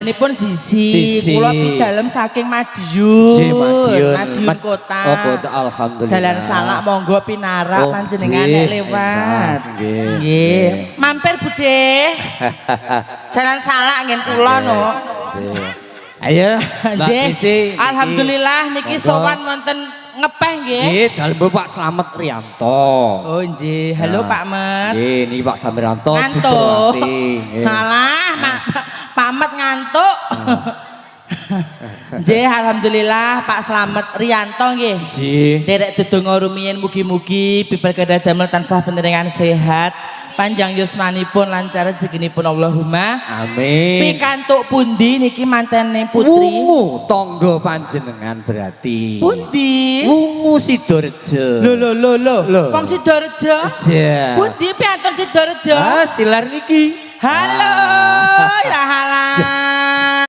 Pun sisi, Sisi. Kula pidalem saking Madiun. Nggih, Madiun. Madiun kota. Oh, kota, alhamdulillah. Jalan Salak, monggo pinarak Oh, panjenengan nggih, nek lewat. Nggih. Nggih. Mampir, Bude. Jalan Salak ngen kula no. Nggih. Ayo, Mbak Nggih. Desi, niki. Alhamdulillah niki Monggo. sowan wonten ngepeh nggih. Nggih, dalem Pak Slamet Rianto. Oh nggih. Halo, Nah. Pak Met. Nggih, niki Pak Slamet Rianto Ngantuk. Duburwati. Nggih. Alah, Pak Met ngantuk. Nggih, alhamdulillah Pak Slamet Rianto nggih. Nggih. Derek dedonga rumiyin, mugi-mugi bibar gadah damel tansah panjenengan sehat, panjang yusmanipun, lancar rezekinipun, Allahumma. Amin. Pikantuk pundi niki mantene putri? Wungu, tangga panjenengan berarti. Pundi? Wungu Sidorejo. Lho lho lho lho. Lho. Wong Sidorejo? Iya. Pundi piantun Sidorejo? Ah, silar niki. Halo, ya halah.